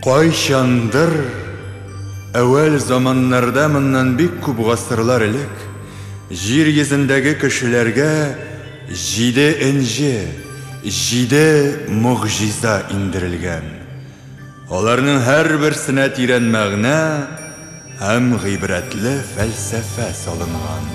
Кайчандыр, әүвәл заманнарда моннан бик күп гасырлар элек, җир йөзендәге кешеләргә җиде энҗе, җиде могҗиза иңдерелгән. Аларның һәрберсенә тирән мәгънә һәм гыйбрәтле фәлсәфә салынган.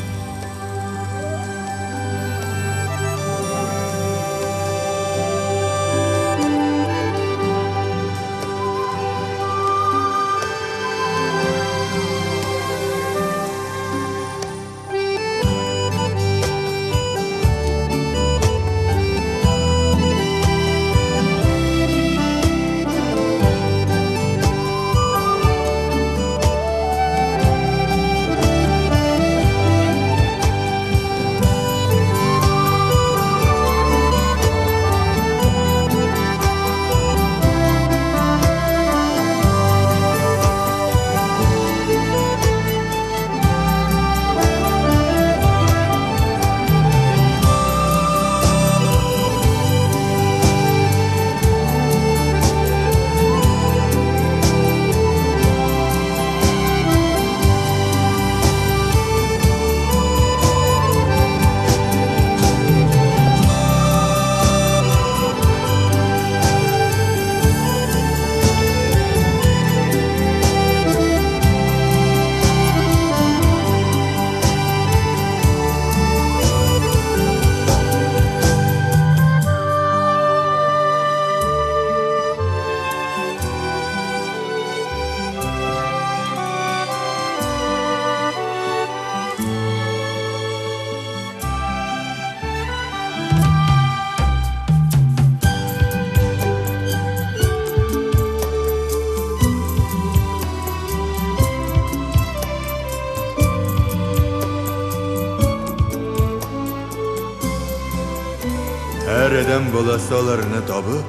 Һәр адәм баласы аларны табып,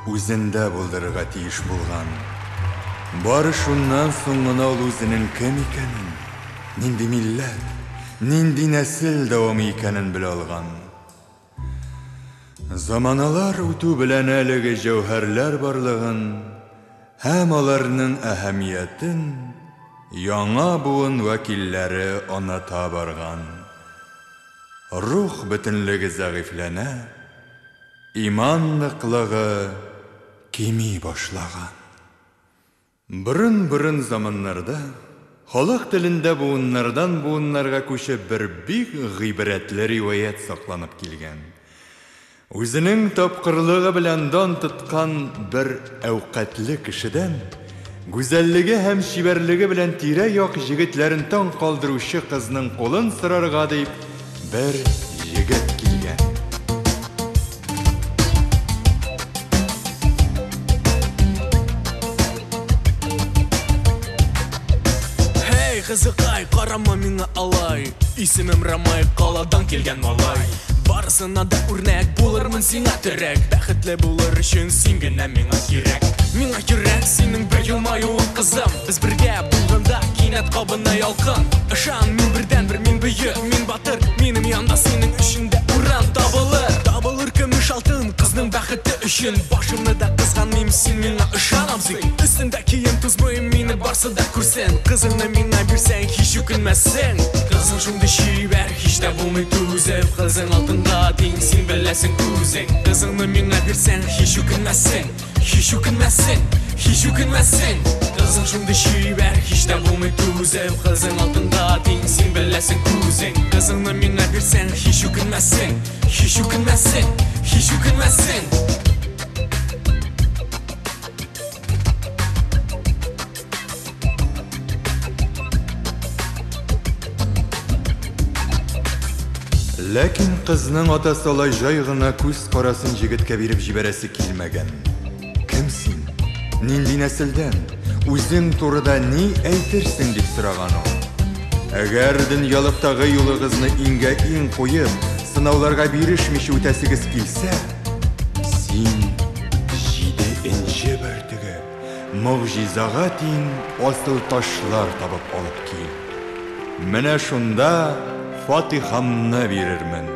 үзендә булдырырга тиеш булган. Бары шуннан соң гына ул үзенең кем икәнен, нинди милләт, нинди нәсел дәвамы икәнен белә алган. Заманалар үтү белән әлеге җәүһәрләр барлыгын һәм аларның әһәмиятен яңа буын вәкилләре оныта барган. Рух бөтенлеге зәгыйфьләнә, иман ныклыгы кими башлаган. Борын-борын заманнарда, халык телендә буыннардан буыннарга күчеп бер бик гыйбрәтле риваять сакланып килгән. Үзенең тапкырлыгы белән дан тоткан бер әүкатьле кешедән, гүзәллеге һәм чибәрлеге белән тирә-як җегетләрен таң калдыручы кызның кулын сорарга дип бер җегет килгән. Һей, кызыкай, карама миңа алай. Исемем Рамай, каладан килгән малай. Барысына да үрнәк булырмын сиңа терәк. Бәхетле булыр өчен син генә миңа кирәк. Миңа кирәк синең бер елмаюың, кызым. Без бергә булганда кинәт кабына ялкын. Ышан, мин бердәнбер, мин бөек, мин батыр. Минем янда синең өчен дә урын табылыр. Табылыр көмеш алтын кызның бәхете өчен. Башымны да кызганмыйм, син миңа ышан, абзый. Өстемдә кием тузмый, мине барсы да күрсен. Кызыңны миңа бирсәң, һич үкенмәссең. Кызың шундый чибәр, һич тә булмый түзеп. Кызың алтынга тиң, син беләсең үзең. Кызыңны миңа бирсәң, һич үкенмәссең. Һич үкенмәссең, һич үкенмәссең. Кызың шундый чибәр, һич тә булмый түзеп. Кызың алтынга тиң, син беләсең үзең. Кызыңны миңа бирсәң, һич үкенмәссең. Һич үкенмәссең, һич үкенмәссең. Ләкин кызның атасы алай җай гына күз карасын җегеткә биреп җибәрәсе килмәгән. Кем син? Нинди нәселдән? Үзең турыда ни әйтерсең, дип сораган ул. Әгәр дөньялыктагы юлыгызны иңгә-иң куеп, сынауларга бирешмичә үтәсегез килсә, син җиде энҗе бөртеге, могҗизага тиң асыл ташлар табып алып кил. Менә шунда фатихамны бирермен.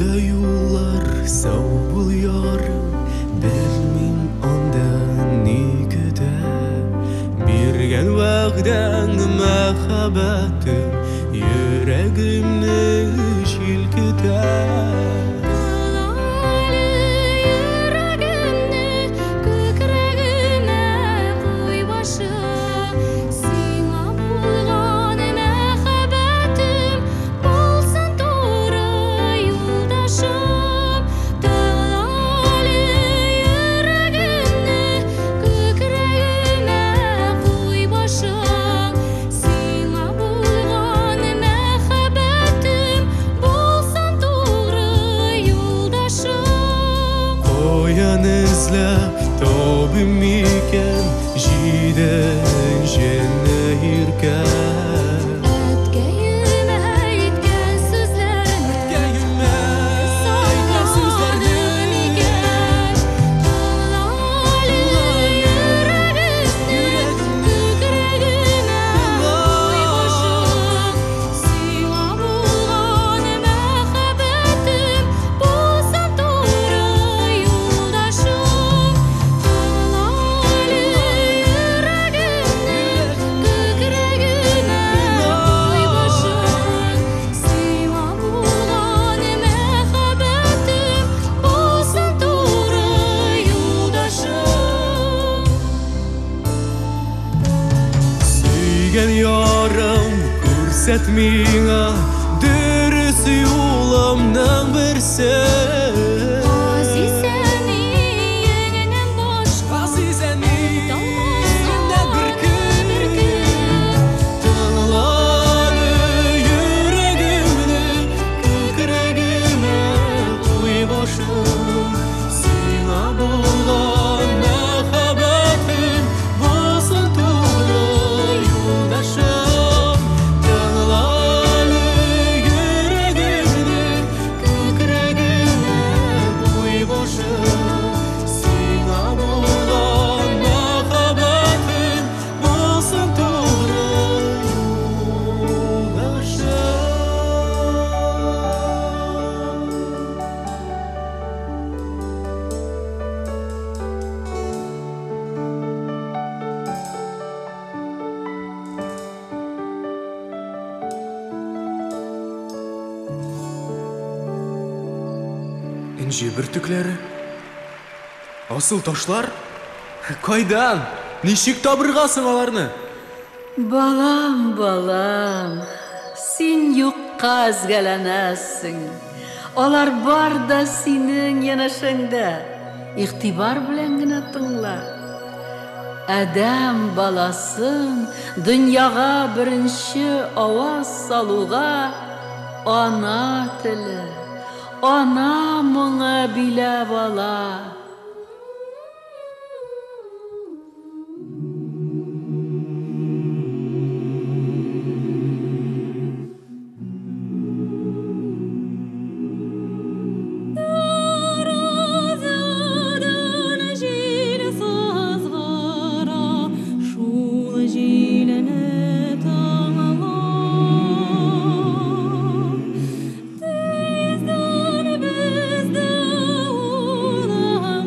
Юлда юллар, сау бул ярым, белмим анда ни көтә. Биргән вәгъдәң мәхәббәтем йөрәгемне җилкетә. Эзләп табыйм микән җиденчене иркә? Әткәем әйткән сүзләрне сакладым икән? Тыңла әле йөрәгемне, күкрәгемә куй башың. Сиңа булган мәхәббәтем булсын туры юлдашым. Тыңла әле йөрәгемне, күкрәгемә куй башың. Сиңа булган мәхәббәтем булсын туры юлдашым. Сөйгән ярым, күрсәт миңа дөрес юлымның берсен. Газиз әниеңнән башка Газиз әниеңнән бер кем. Тыңла әле йөрәгемне, күкрәгемә куй башың. Сиңа булган мәхәббәтем булсын тугры юлдашым. Тыңла әле йөрәгемне, күкрәгемә куй башың. Сиңа булган мәхәббәтем булсын тугры юлдашым. Энҗе бөртекләре? Асыл ташлар? Кайдан? Ничек табырга соң аларны? Балам, балам, син юкка өзгәләнәсең. Алар бар да синең янәшәңдә. Игътибар белән генә тыңла. Адәм баласын дөньяга беренче аваз салуга ана теле, ана моңы биләп ала. Таразыдан җил сызгыра, шул җилне тыңла. Тиздән бездә улың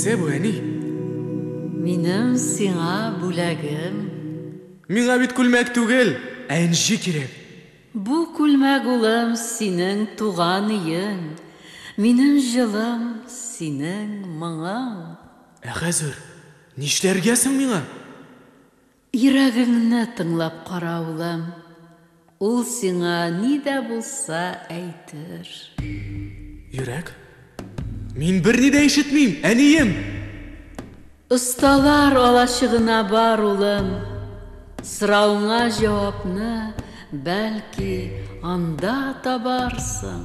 Нәрсә бу, әни? Минем сиңа бүләгем. Миңа бит күлмәк түгел, ә энҗе кирәк. Бу күлмәк, улым, синең туган өең. Минем җылым, синең моңың. Ә хәзер нишләргә соң миңа? Йөрәгеңне тыңлап кара, улым. Ул сиңа ни дә булса әйтер. Йөрәк? Мин берни дә ишетмим, әнием! Осталар алачыгына бар, улым. Соравыңа җавапны, бәлки, анда табарсың.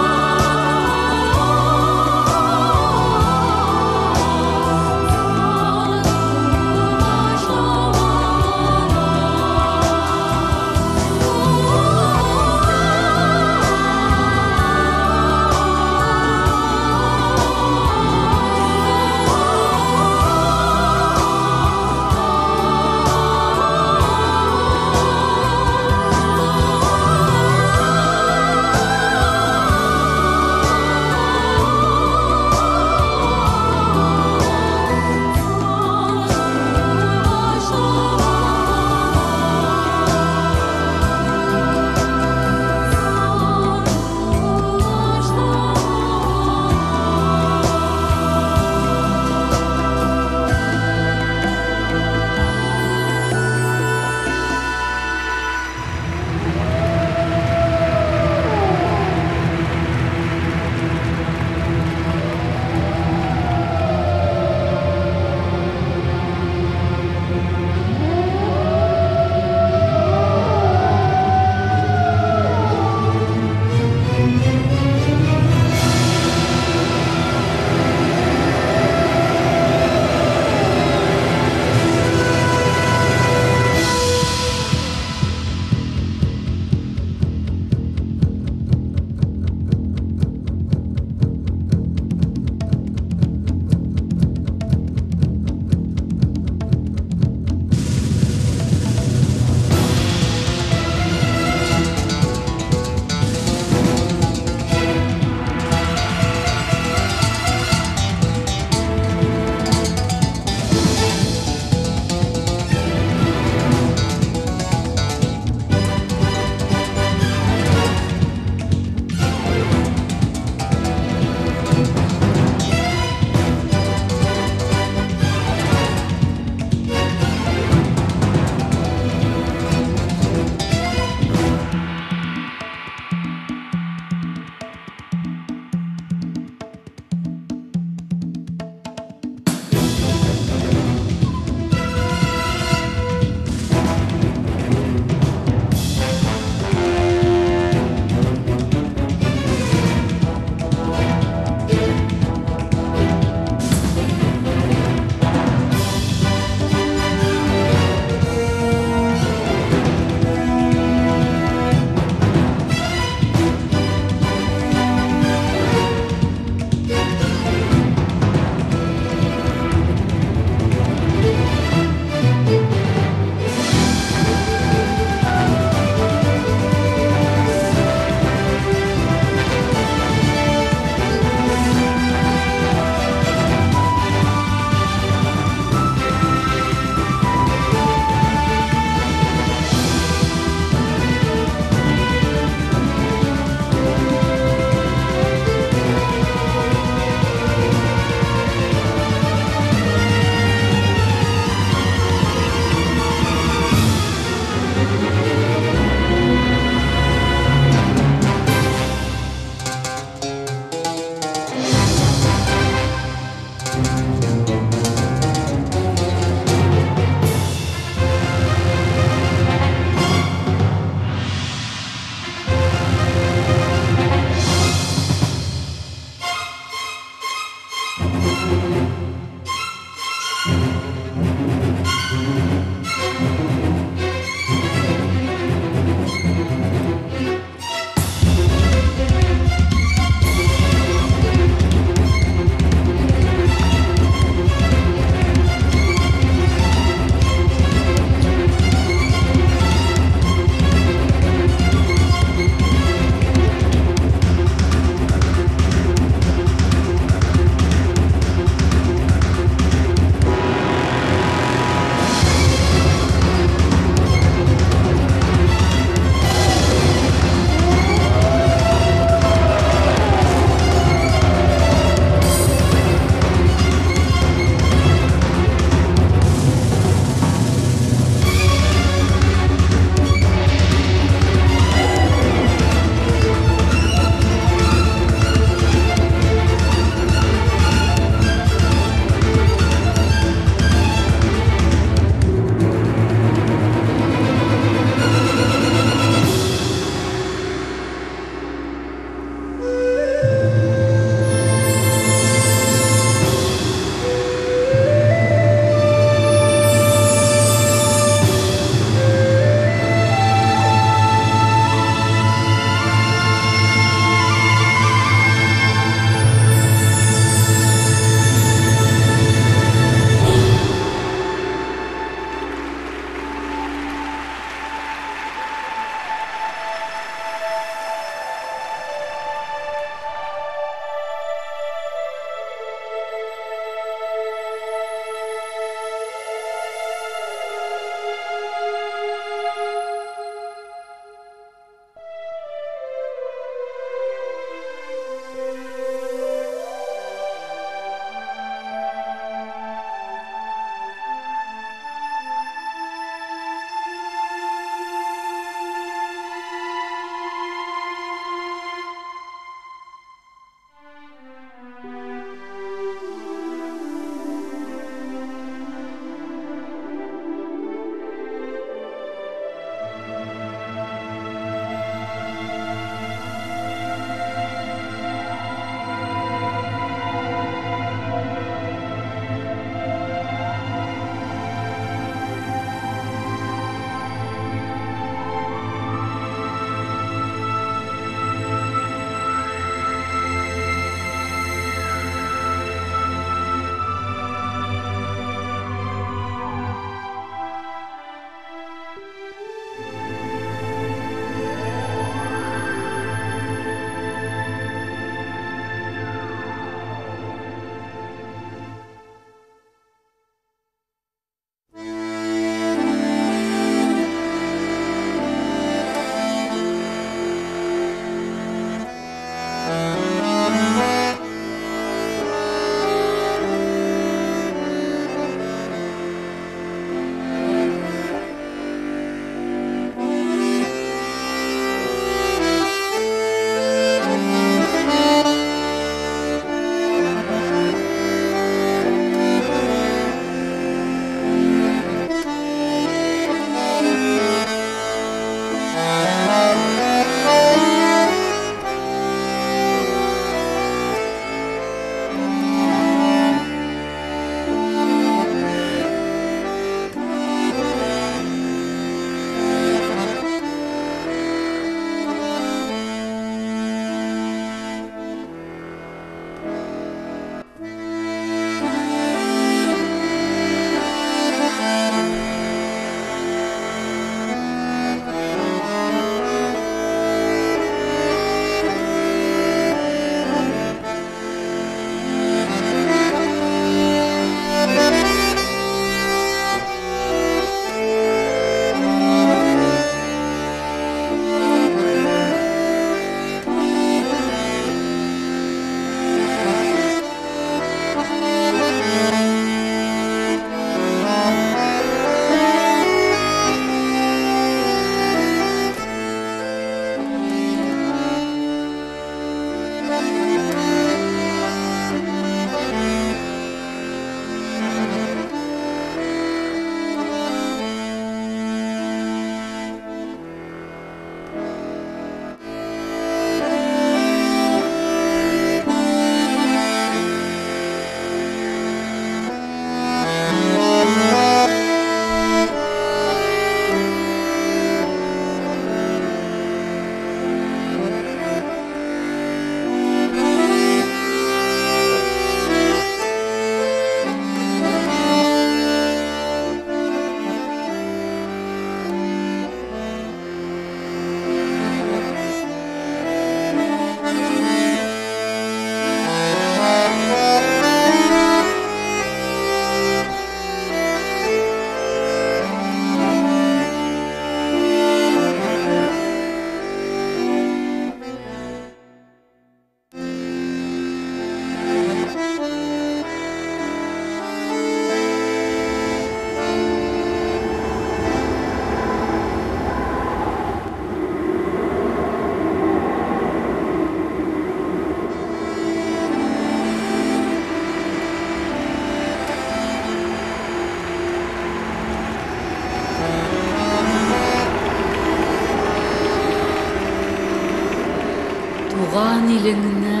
Туган илеңне,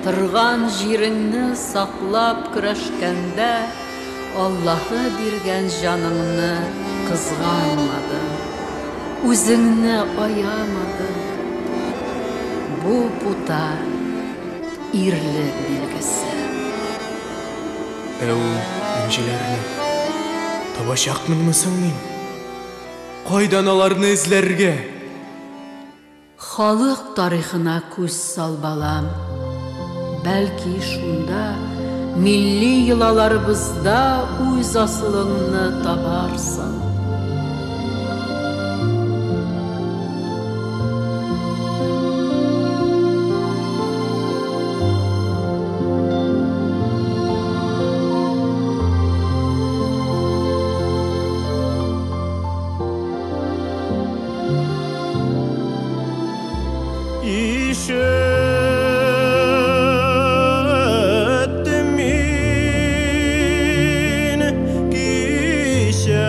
торган җиреңне саклап көрәшкәндә, Аллаһы биргән җаныңны кызганмадың, үзеңне аямадың. Бу пута ирлек билгесе. Ә ул энҗеләрне табачакмынмы соң мин? Кайдан аларны эзләргә? Халык тарихына күз сал, балам. Бәлки, шунда милли йолаларыбызда үз асылыңны табарсың. Ишеттем мин кичә.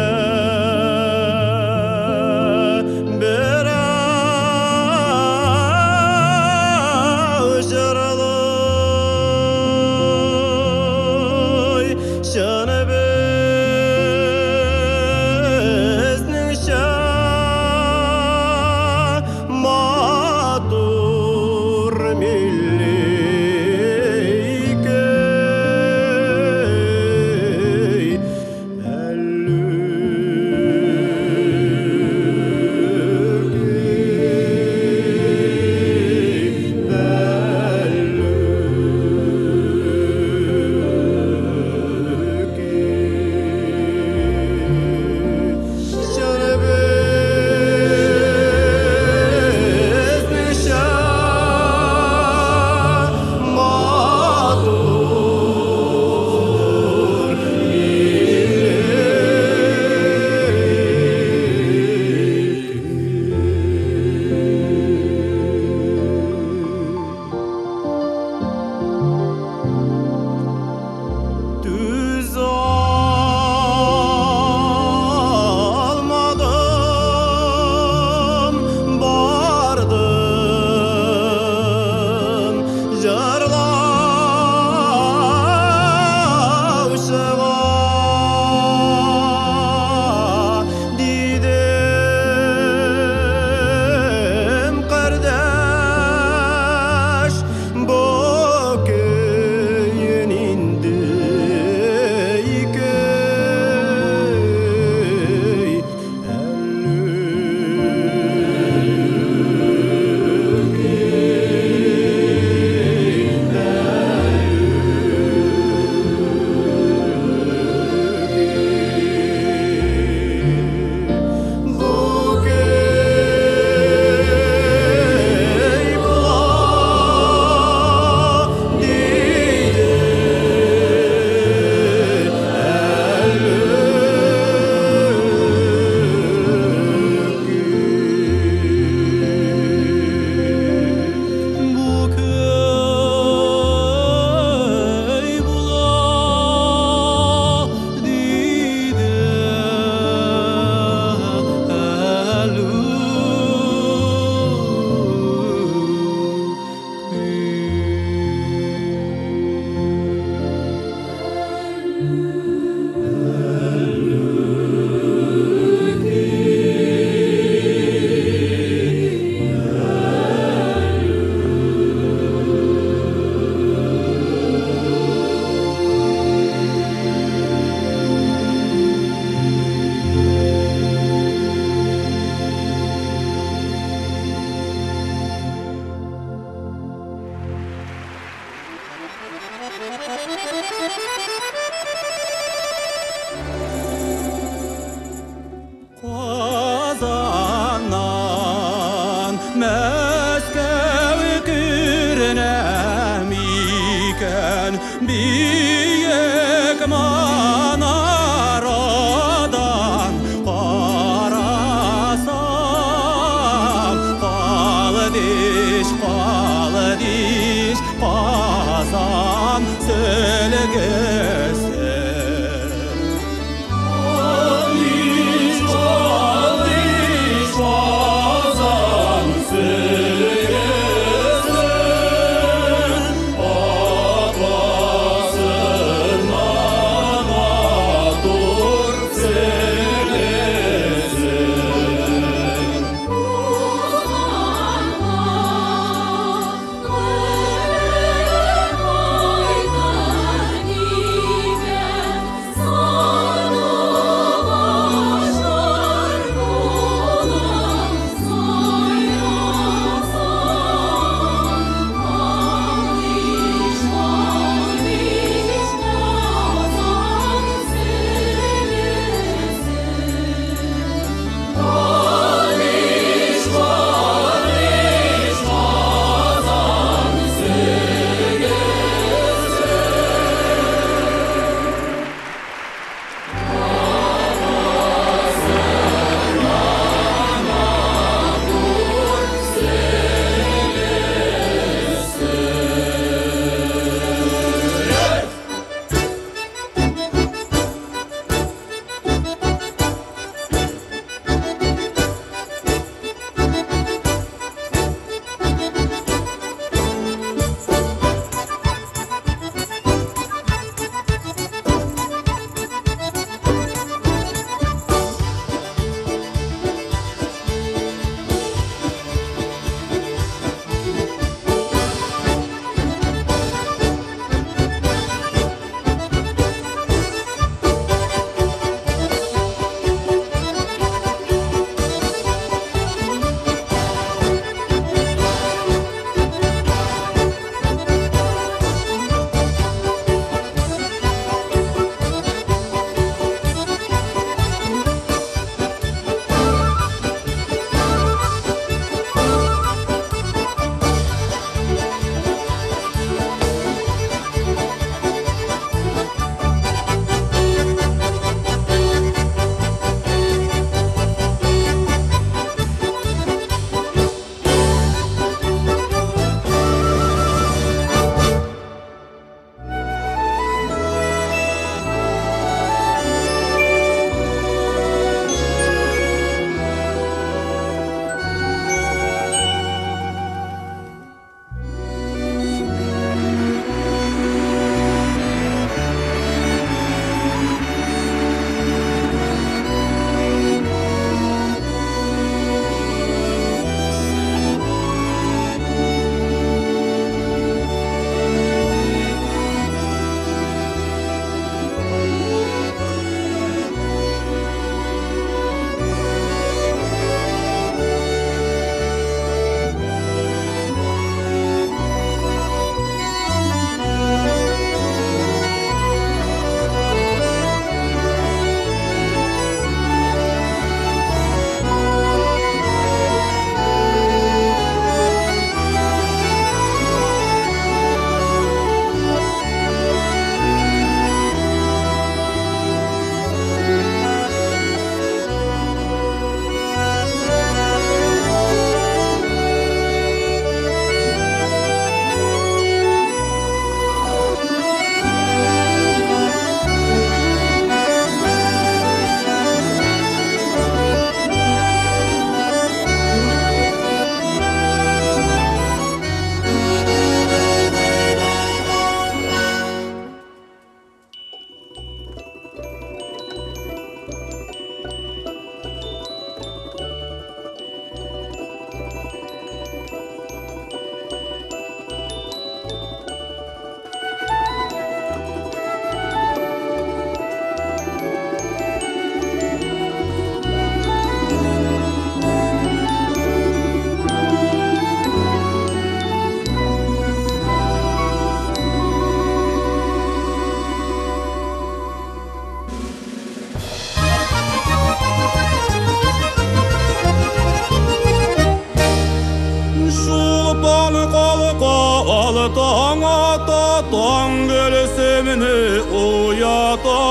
Чулпан калка ал таң ата, таң гөлсемне уята.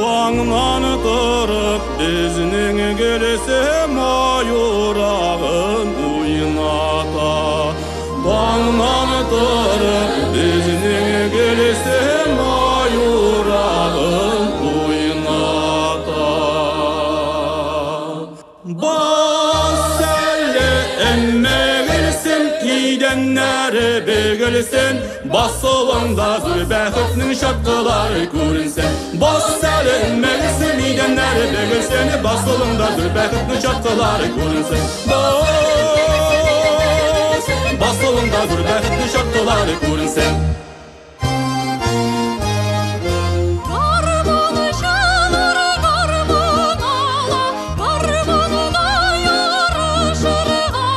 Таңнан торып безнең Гөлсем аюрагын уйната. Таңнан торып безнең Гөлсем аюрагын уйната. Бас әле, әммә Гөлсем, идәннәре бөгелсен, басылыңда зур бәхетнең чаткылары күренсен. Бас әле, әммә Гөлсем, идәннәре бөгелсен, басылыңда зур бәхетнең чаткылары күренсен. Бас, басылыңда зур бәхетнең чаткылары күренсен. Гармунчылар гармун ала, гармунда ярышырга,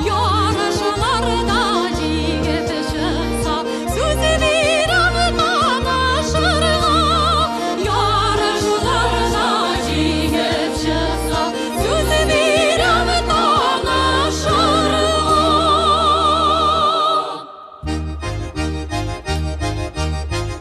ярышларда җиңеп чыкса, сүз бирәм танышырга. Ярышларда җиңеп чыкса, сүз бирәм танышырга.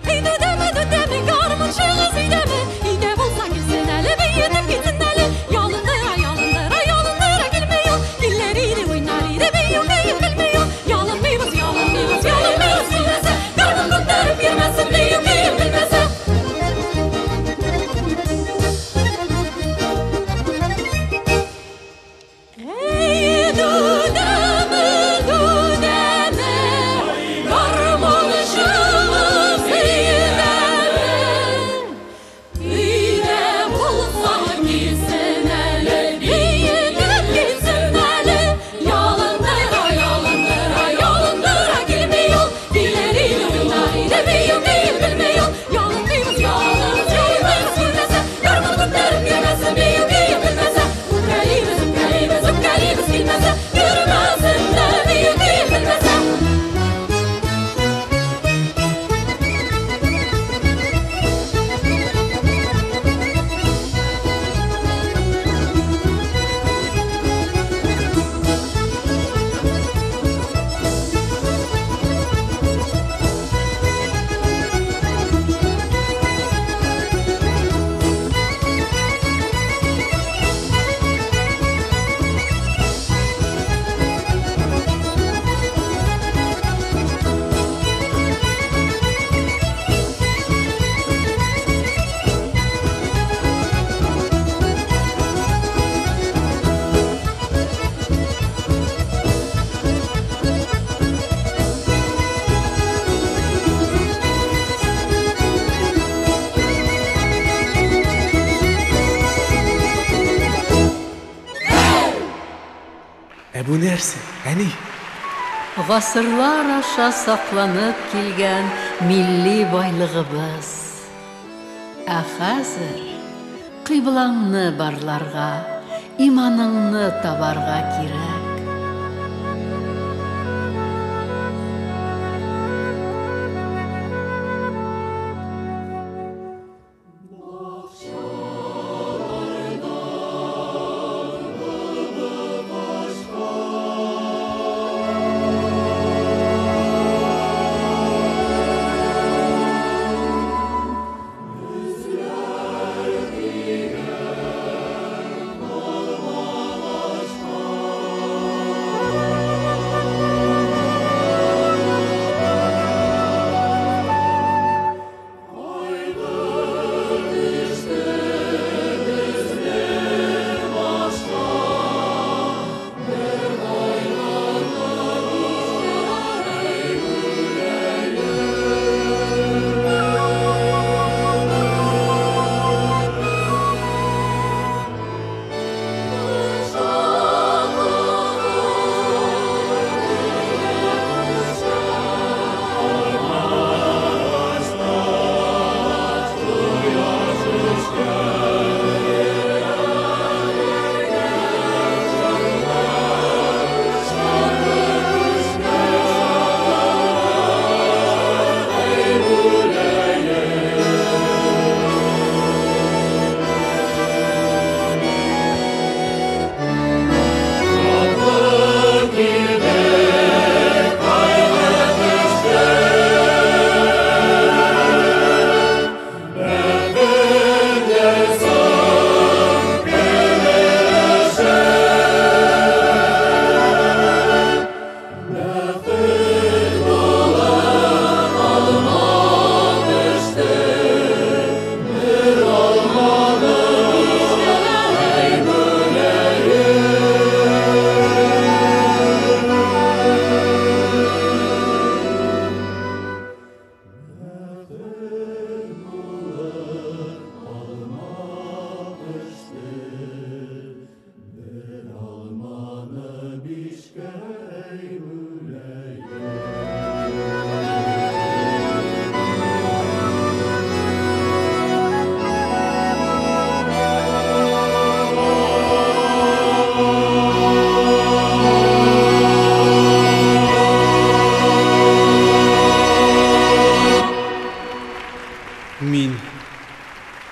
Ey düdeme düdeme garmончыгыз өйдәме? Өйдә булса килсен әле, биетеп китсен әле. Ялындыра, ялындыра, ялындыра килми ул. Килер иде, уйнар иде, бию көен белми ул. Ялынмыйбыз, ялынмыйбыз, ялынмыйбыз килмәсә. Гармун күтәреп йөрмәсен, бию көен белмәсә. Ey düdeme düdeme garmончыгыз өйдәме? Өйдә булса килсен әле, биетеп китсен әле. Ялындыра, ялындыра, ялындыра килми ул. Килер иде, уйнар иде, бию көен белми ул. Ялынмыйбыз, ялынмыйбыз, ялынмыйбыз килмәсә. Гармун күтәреп йөрмәсен, бию көен белмәсә. Үпкәлибез, үпкәлибез, үпкәлибез килмәсә. Йөрмәсен дә бию көен белмәсә. Ә бу нәрсә, әни? Гасырлар аша сакланып килгән милли байлыгыбыз. Ә хәзер кыйблаңны барларга, иманыңны табарга кирәк. Alma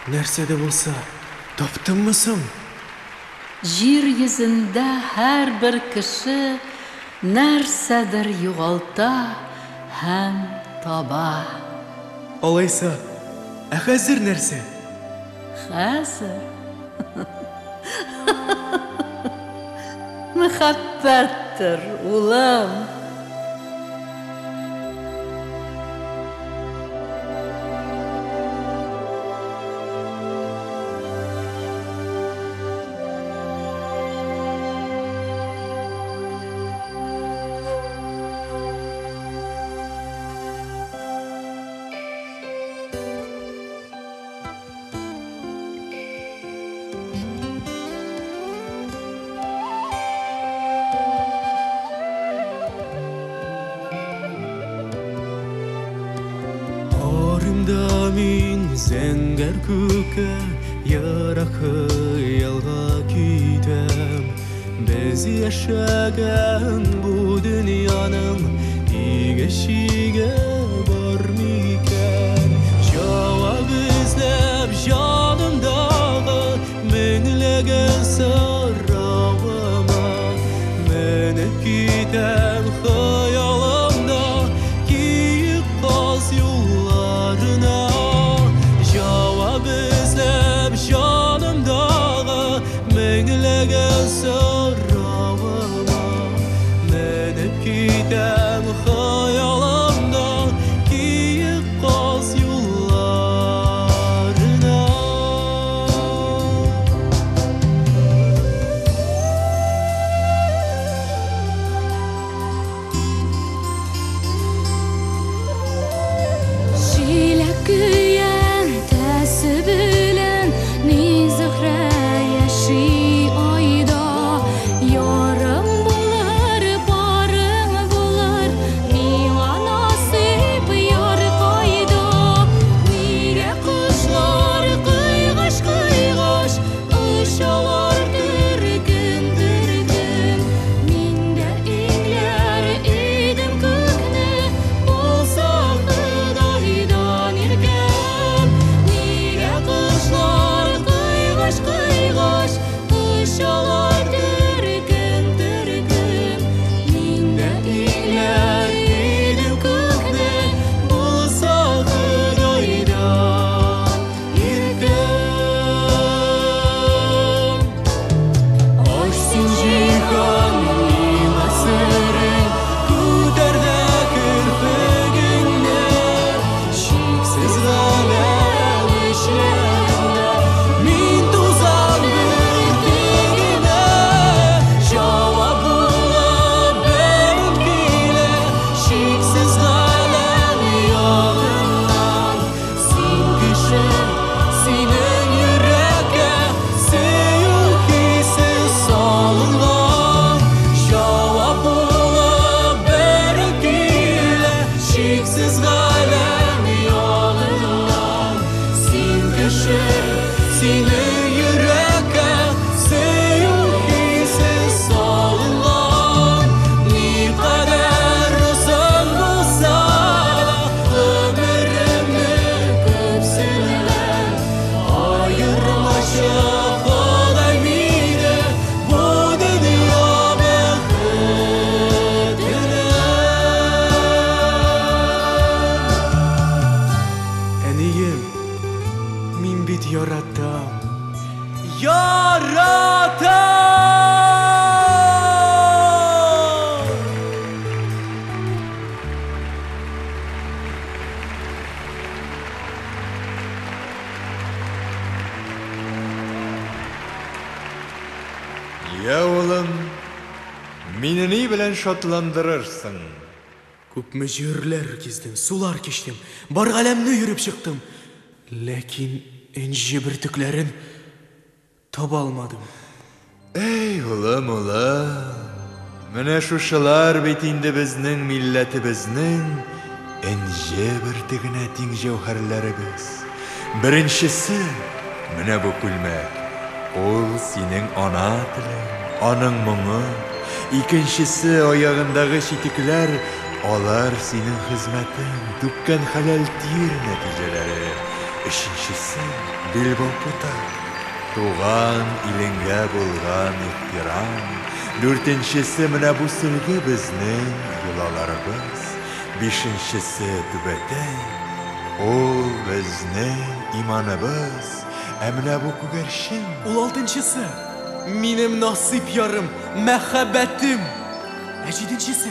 Нәрсә дә булса таптыңмы соң? Җир йөзендә һәрбер кеше нәрсәдер югалта һәм таба. Алайса, ә хәзер нәрсә? Хәзер? Мәхәббәттер, улым. Карыйм да мин зәңгәр күккә, ерак хыялга китәм. Без яшәгән бу дөньяның иге-чиге бар микән? Җавап эзләп җанымдагы меңләгән соравыма менеп китәм хыялымда киек каз юлларына. Җавап эзләп җанымдагы меңләгән соравыма менеп китәм хыялымда киек каз юлларына. Җиләк көянтәсе белән ни Зөһрә яши айда. Ярым булыр, парың булыр, миңа насыйп яр кайда. Нигә кошлар кыйгаш-кыйгаш очалар төркем-төркем? Мин дә иңләр идем күкне, булса Ходайдан иркем. Нигә кошлар кыйгаш-кыйгаш очалар төркем-төркем? Мин дә иңләр идем күкне, булса Ходайдан иркем. Аш син җиһан миңа серең, күтәр дә керфегеңне, чиксез галәм эчләрендә мин тузан бөртегенә. Җавап булып бер килә чиксез галәм ягыннан. Син кеше, синең йөрәккә сөю хисе салынган. Җавап булып бер килә чиксез галәм ягыннан. Син кеше, синең йөрәккә сөю хисе салынган. Никадәр озын булса да гомеремне күпсенәм. Аермачы Ходай мине бу дөнья бәхетенә. Әнием, мин бит яратам. Яратам! Я, улым, мине ни белән шатландырырсың? Күпме җирләр гиздем, сулар кичтем, бар галәмне йөреп чыктым. Ләкин энҗе бөртекләрен таба алмадым. Эй, улым, улым, менә шушылар бит инде безнең милләтебезнең энҗе бөртегенә тиң җәүһәрләребез. Беренчесе, менә бу күлмәк. Ул синең ана телең, аның моңы. Икенчесе, аягындагы читекләр, алар синең хезмәтең, түккән хәләл тир нәтиҗәләре. Өченчесе, билбау-путак, туган илеңгә булган ихтирам. Дүртенчесе, менә бу сөлге безнең йолаларыбыз. Бишенчесе, түбәтәй, ул безнең иманыбыз. Ә менә бу күгәрчен. Ул алтынчысы, минем насыйп ярым, мәхәббәтем. Ә җиденчесе,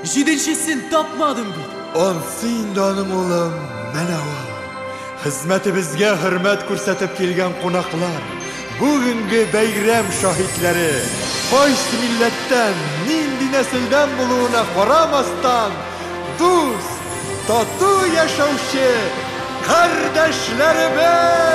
җиденчесен тапмадым бит. Ансы инде аның, улым, менә ул. Хезмәтебезгә хөрмәт күрсәтеп килгән кунаклар, бүгенге бәйрәм шаһитләре, кайсы милләттән, нинди нәселдән булуына карамастан, дус, тату яшәүче кардәшләребез!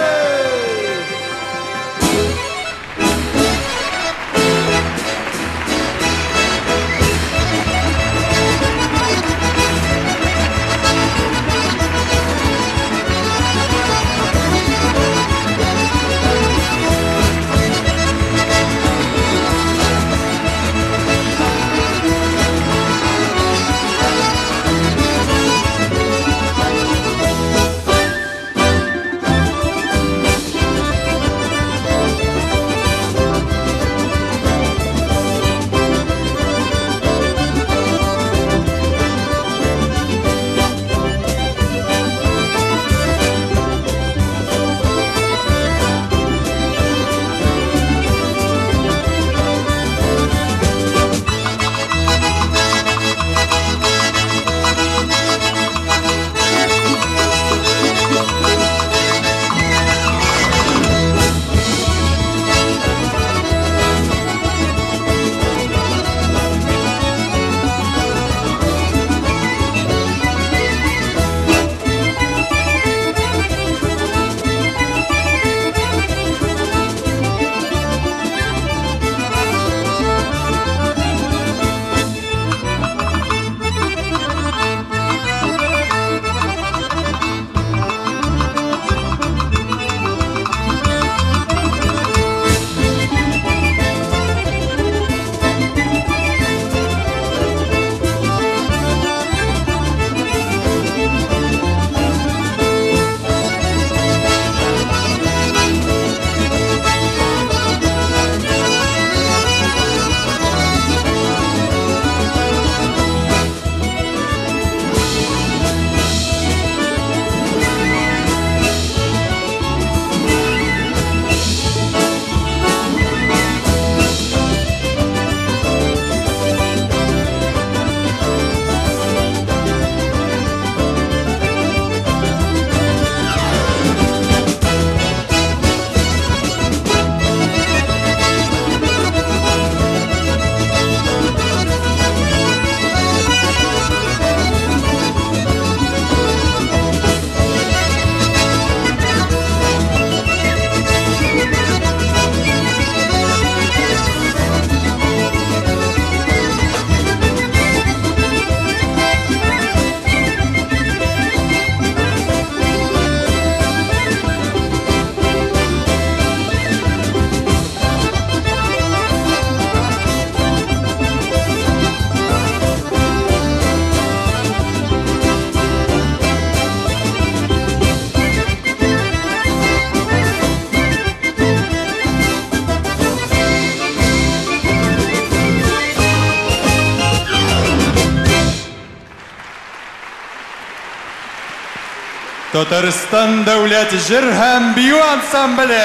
Татарстан дәүләт җыр һәм бию ансамбле.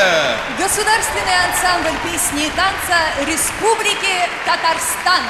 Государственный ансамбль песни и танца Республики Татарстан.